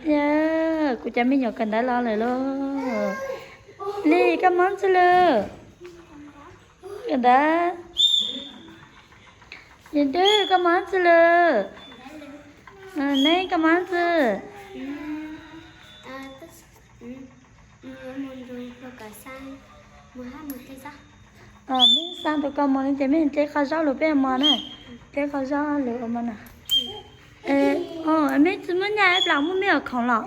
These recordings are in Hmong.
Yog, kuv cov me nyuam kawm ntawv los lawm lauj. Li, koj mob ntxwg lawm? Kawm ntawv. Yog dwb, koj mob ntxwg lawm? Neb, koj mob ntxwg? Meb xa tus koj mos li ces meb dleb qhov zaub lus peb mos na. Dleb qhov zaub lus ua mos na. Meb tsis muab nyaj plas muab meb ua khoom los.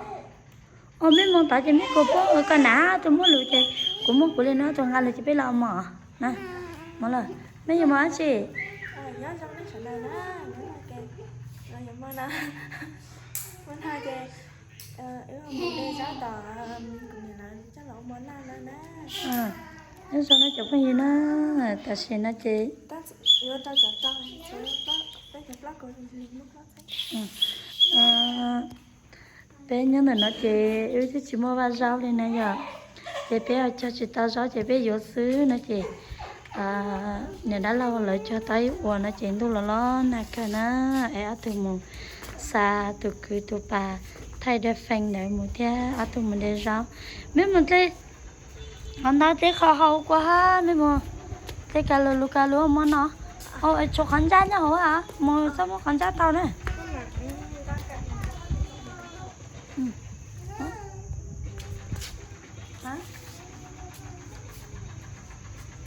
Ua meb mus tod ces meb kuv pub koj na, tus muab lus ces kuv muab kuv li no, tus nqa lus ces peb los mos na. Mos lawm, meb yuav mos dab tsi? Nyob zoo no cov phooj ywg na, tam sim no ces peb nyob ntawm no ces wb twb tsis muaj vaj zaub li na yom, ces peb cog tsis tau zaub ces peb yuav xwb no ces niam dab laug lawv cog tau ib ua no ces ntuj los los nag kawg na, es ob tug mus xa tus kwv tus pas thaij dawb feej ntawd mus thiab ob tug mus de zaub. Meb mus dleb qhov ntawd dleb qhov hauv kua hab, meb mus dleb kas lus lus kas lus ua mov no. Tshuav qhov ntsab nyob hauv, mus txhob muab qhov ntsab tau na.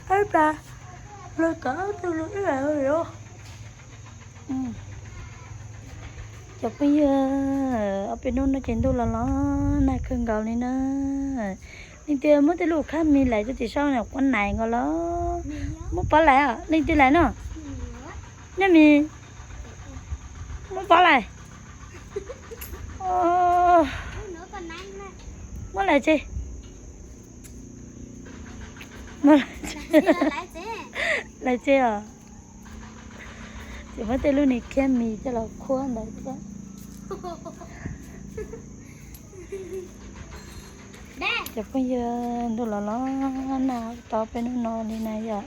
Ab plas, los tom ob tug lus ib yam li os. Cov phooj ywg, ob peb hnub no ces ntuj los los nag kawg nkaus li na. Leej twg muab tej lub khab mis lawm rau tim saum no quav nais nkaus los. Muab pov lawm, leej twg lawm no? Nyob mis, muab pov lawm. Muab lawm tsis? Lawm tsis os? Ces muab tej lub ni khab mis coj los khuab ntawd thiab. Cov phooj ywg, ntuj los los nag tau peb hnub no li na yom.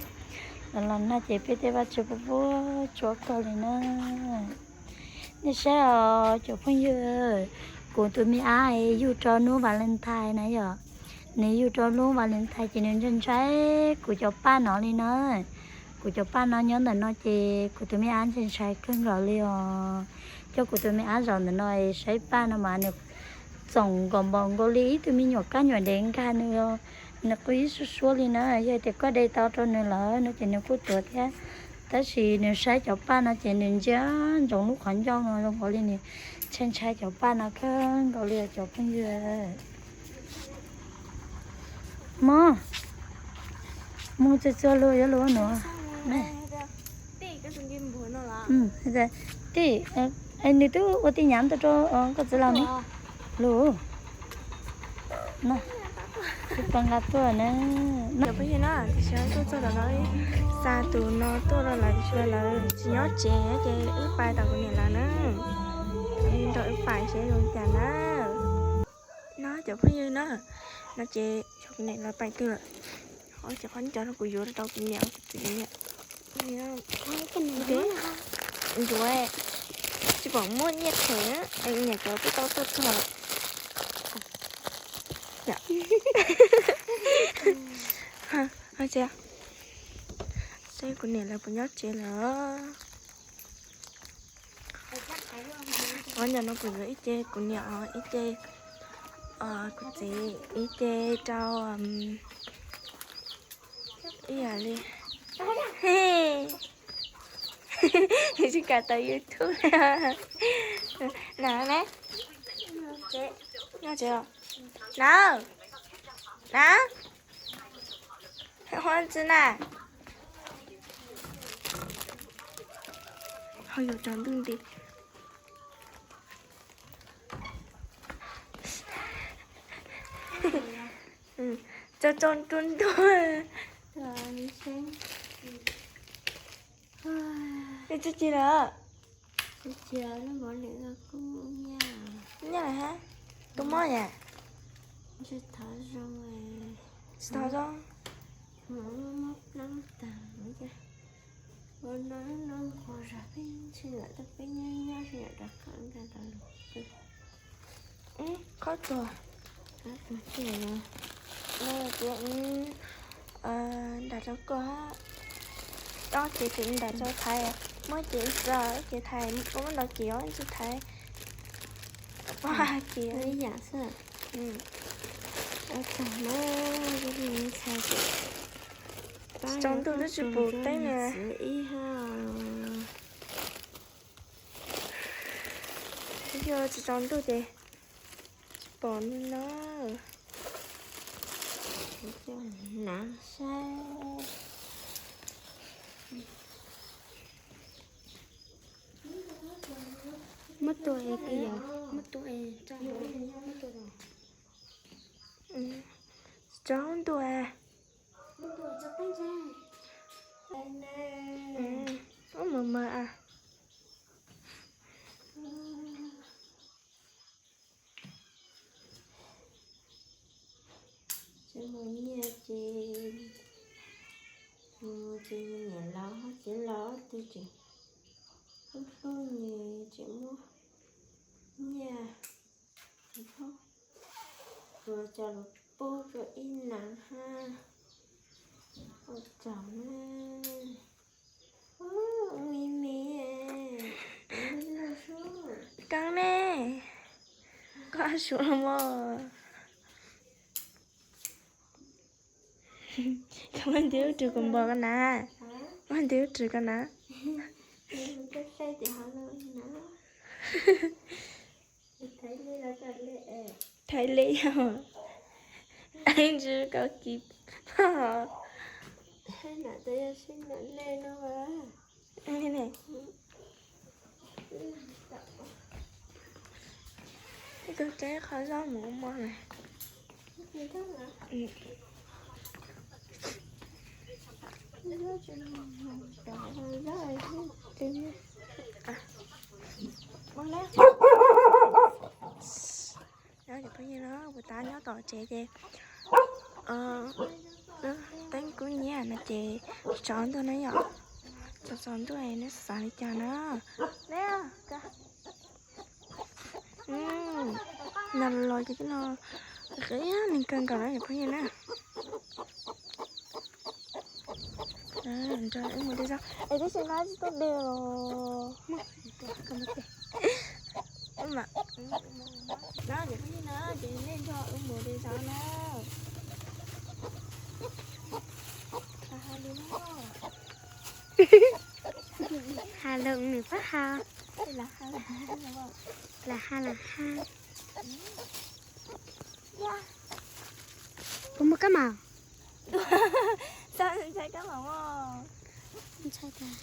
Los los nag ces peb tej vaj tse puas puas tsuav kawg li na. Nej saib os cov phooj ywg, kuv tus me ab yug rau hnub Valentine na yom. Nws yug rau hnub Valentine ces nws ntshai ntshai kuv cov paj no li na. Kuv cov paj no nyob ntawm no ces kuv tus me ab ntshai ntshai kawg nkaus li os. Coj kuv tus me ab zaum ntawm no saib paj no mas nws txoom nkaus npaum nkaus li ib tug me nyuam kab nyuam dev nkag nws, nws qw ib suab suab li na. Yog tias koj de tau rau nws lawm no ces nws kuj tuav thiab. Tab sis nws saib cov paj no ces nws ntsia ntsoov lub qhov ncauj no zoo nkaus li nws ntshai ntshai cov paj no kawg nkaus li os cov phooj ywg. Mog, mus txua txua lus yuav lus nuav. Tij, nws twb ua tij nyam ntau rau koj txiv los ne. Lus, tsis pom nqa tuaj na. Cov phooj ywg na, tiam sis tuaj txog tom no, xa tus no tuaj rau lawv tiam sis lawv tsis nyob tsev ces wb pais tom kuv niam lawv na. Nrog wb pais seb zoo cas na. No cov phooj ywg na, no ces kuv niam lawv pais twg lawm. Ces qhov no kuv yuav rau kuv niam, kuv txiv niam. Yuav, tsis pom muaj nyiaj them, niam cov twb tau tuaj txog lawm. Seb kuv niam lawv puas nyob tsev lawm. Qhov ncauj no kuv yuav ib ce kuv niam, ib ce kuv txiv, ib ce rau ib yam li. Tsis kam tawm YouTube. Na, na, na, na, Huab ntxwv na. Ho yuav cov ntuj nti. Tso tso ntu ntu. Tsis ci lawm. Nyiaj lawm hab. Tus mob yam. Tsis thov zoo. Ua no no qhuas zog peb ntshai lawm, peb nyob nyob sij hawm rov qab nkag tau lus. Qhov tuag. Ces nram rau koj, ob ces ces nram rau Thaiv, muab ces ib txoj ces Thaiv, muab nrau ces ob txoj Thaiv, pab ces ib yam xwb. Tsaus ntuj twb tsis pom teeb li. Yog tsis tsaus ntuj ces tsis pom li no. Nav saib. Muab tua es, muab tua es, muab tua. Tsaus ntuj. Ub, mas mas a. Tsis mus nyiaj ces, ces niam laus ho txiv laus twb tseem hlub hlub nws tseem muab nyiaj tua coj los pub rau ib nas hab. Ua tsaug na. Koob ne, koj suav los mog. Koj muab nti ub rwg kuv npog ko na. Muab nti ub rwg ko na. Thaiv li yog, ntsis kau kis. Ib tug teb qhov zaub mus muag na. Cov phooj ywg na, puas tab nyob tom tsev ces teeb kub nyiab no ces tsaus ntuj na yom. Tsaus tsaus ntuj neb xav li cas na. Nas los ces twb no qab nws kawg nkaus na cov phooj ywg na. Nrog wb mus de zaub es twb tsis nqa tsis tuaj de los. No ces phooj ywg na ces nej nrog wb mus de zaub na. Has lus nws pab has. Lam has lam has. Puas muaj kab mom? Ntshai kab mom. Ntshai tas.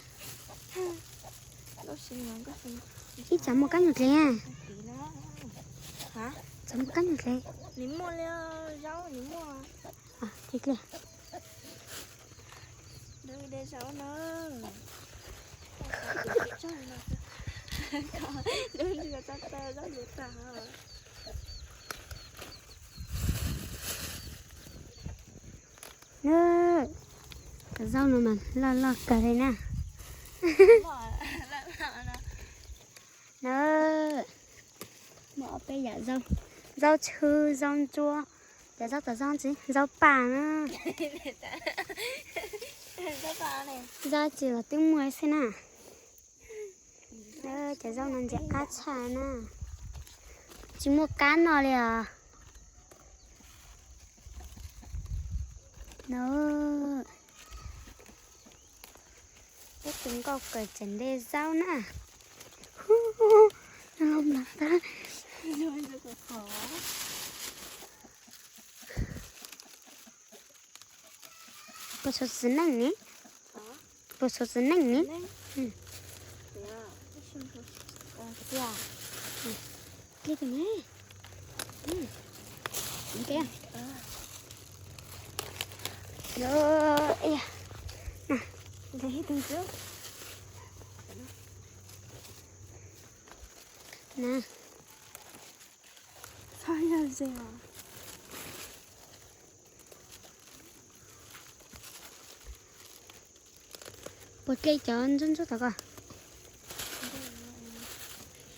Ib tsam muaj kab nyuag dlev. Tsam muaj kab nyuag dlev. Nws muaj li zaub nws muaj. Tig dlej. De zaub na. Cov zaub no mas loj loj kawg li na. Na, muaj ob peb yam zaub, zaub tshwb, zaub ntsuab, cov zaub tom zaub ntxiv, zaub paj na. Zaub tsi los twb muaj xwb na. Cov zaub no ntxim qab tshaj na. Tsis muaj kab noj li os. No, peb tus nkauj kawm tseem de zaub na. Puas txhua txiv neej ne? Puas txhua txiv neej ne? Dlej tus ne. Na. Puas dlej cov ntsuab ntsuab tom ko?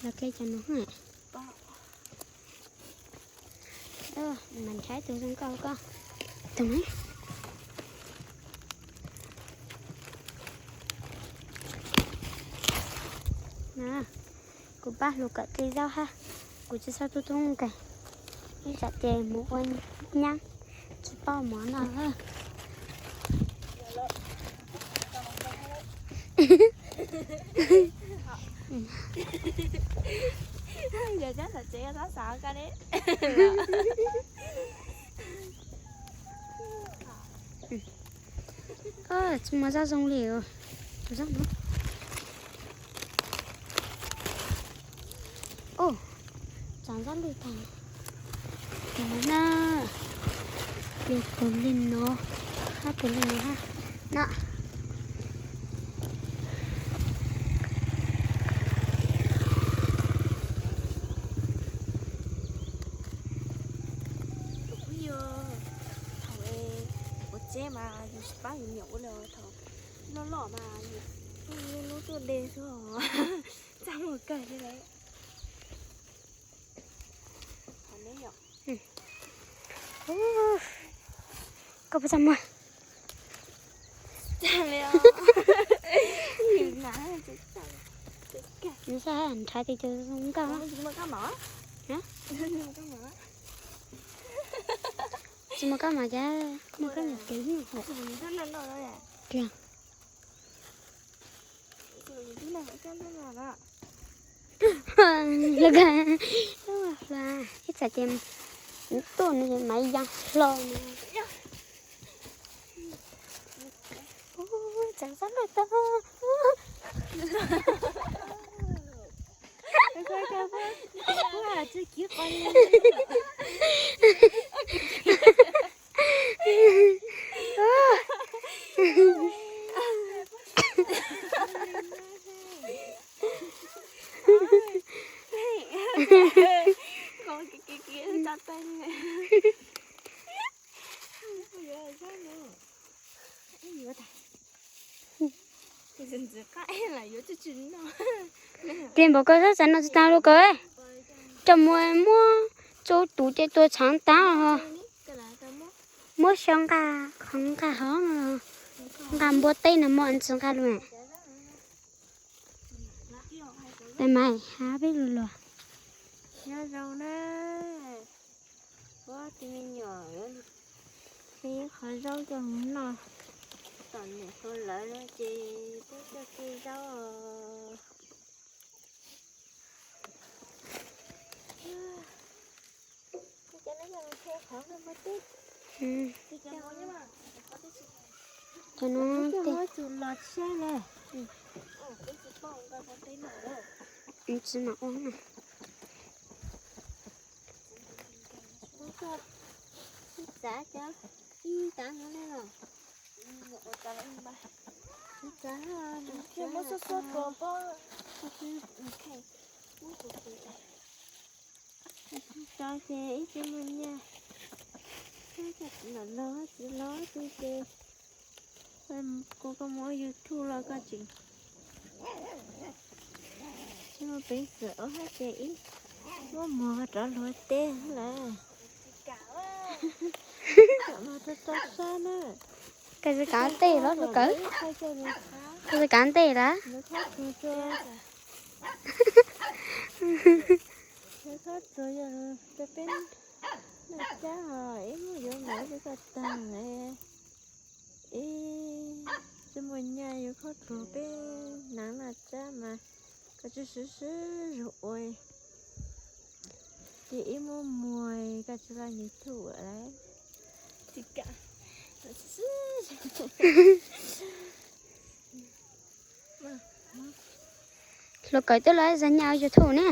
Los dlej cov no. Mas nrhav tus zoo nkauj ko. Tus no. Kuv pab hlus kom txi zaub hab. Kuv tsi txhob tub tub nkeeg, ib tsam ces mus ua nyab tsi paub mov noj. Tsis muaj zaj zoo li. Tus zaj no. Ub, tsav zaj lwj tag. Tus no na, tus li no, hab tus li no hab na. Tus phooj ywg, thaum ua tsheb mas yus tsis pab yus niam ua li, thaum loj loj mas yus lub tuaj de xwb, txaj muag kawg li lawm. Koj puas txaj muag? Nws nrhav tis tus zoo nkauj. Tsis muaj kab mas cas muaj kab nyuam kev hwj hom. Tiag. Ib tsam ces tuaj nws mas ib yam hlo no. Tsav zaj lwj tag. Tes npaum ko sab tsav no tsis tas lus ko, coj mus muab tso tus ces tua tshaav tas. Muab xyaw nqa qhov nqa hov, nqa npua teb no muab ntsis nqa lus. Peb mas hab peb lus luag. Nyob zoo na, kuv tus me nyuam qhov zaub coj mus noj, tom niam hluas lawv no ces peb coj txi zaub os. Cov no los saib na. Tsis mam ua na. Txav cov ib tav no ne los. Txav, muab xub xub tua pob. Tso ces ib tsis muaj nyiaj, los los tsis los tsis ces kuv koj mus ua YouTube los koj tseem tsis muaj peev xwm ua hab ces ib muab muag rov luag teb lawm. Kom mas tau tau sab na. Koj tsis kav tes los lub kawm, koj tsis kav tes lawm. Lawv txhob txuag yog rau peb noj tsab os, ib hnub yuav mus ua tsis tau tag lawm. Ib tsis muaj nyiaj yuav khaub dluag peb hnav noj tsab mas koj tsis sib sib zog ua, ces ib muab muag koj tsis los YouTube lawm. Hluas kawm twb los zas nyaj ua YouTube ne.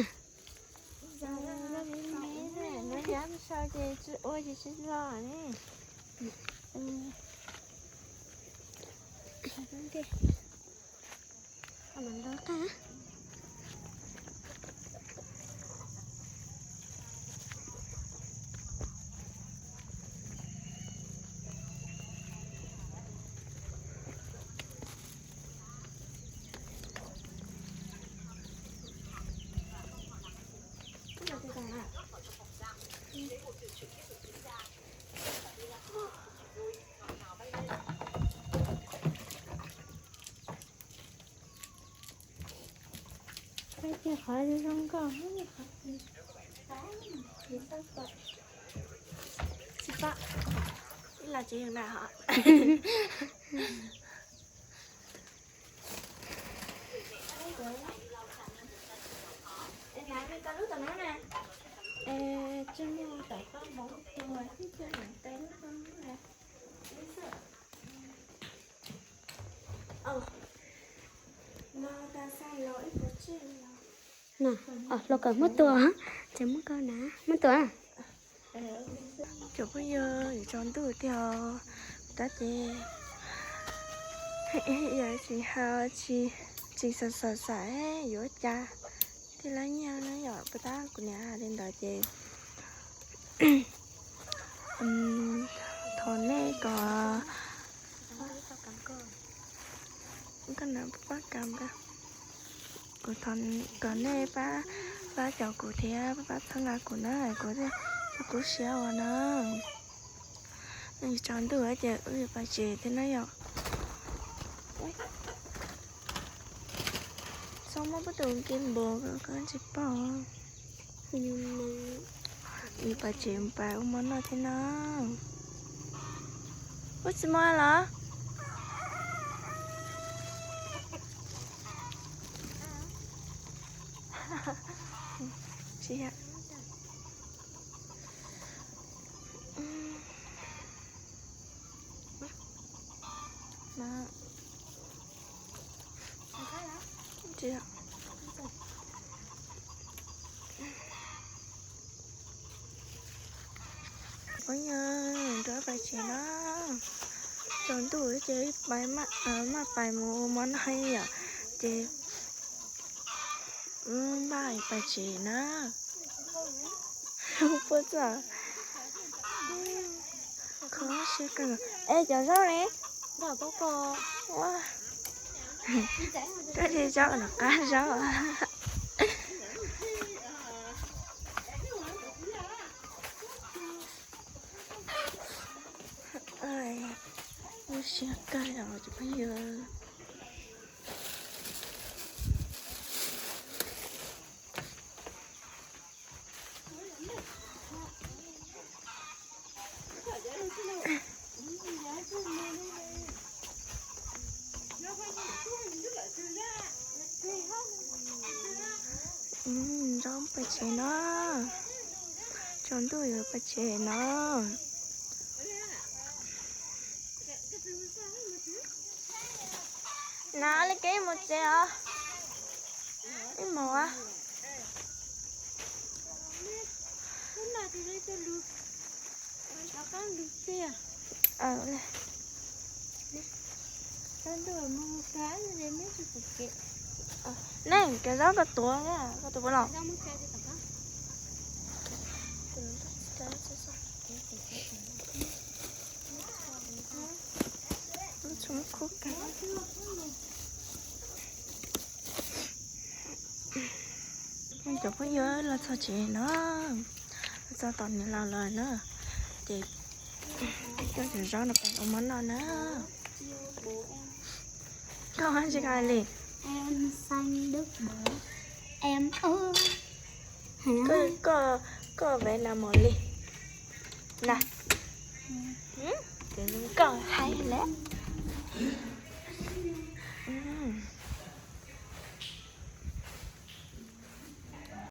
Qhov zoo zoo nkauj. Tsis pom, ib los tsis yog na ho. Hluas kawm muab tua, ces muab koj na, muab tua. Cov phooj ywg, yuav tsaus ntuj tiag os, tab ces yog tsis hais, tsis xam xam xav yuav cas thiaj li nyiaj na yom, puas tab kuv niam hais li ntawd ces thov nej kom, koj na pab kam, kuv kom nej pab, pab caum kuv thiab pab txhawb nqa kuv na, kuv thiaj kub siab ua na. Nej tsaus ntuj ces wb yuav pais tsev thiab na yom. Txhob muab pub tus gimbal ko, koj tsis paub. Yuav pais tsev pais ua mov noj thiab na. Ua tsis muaj los? Tsis yog. Phooj ywg, nrog pais tsev na. Tsaus ntuj ces pais, maj pais mus ua mov noj yom, ces maj pais tsev na. Puas txog? Kho siab kawg. Es cov zaub ne? Ua, koj de zaub los qab zaub. Kho siab kawg os cov phooj ywg. Zaub pais tsev no, tsaus ntuj yuav pais tsev no. Na, li kev mus tsev os. Ib mos. Nej, cov zaub koj tuav, koj tuav puas los? Cov phooj ywg, los txog tsev no, los txog tom niam laus lawm na, ces coj cov zaub no pais ua mov noj na. Koj tsis hais li. Koj, koj ve na mos li na. Koj hais lawm.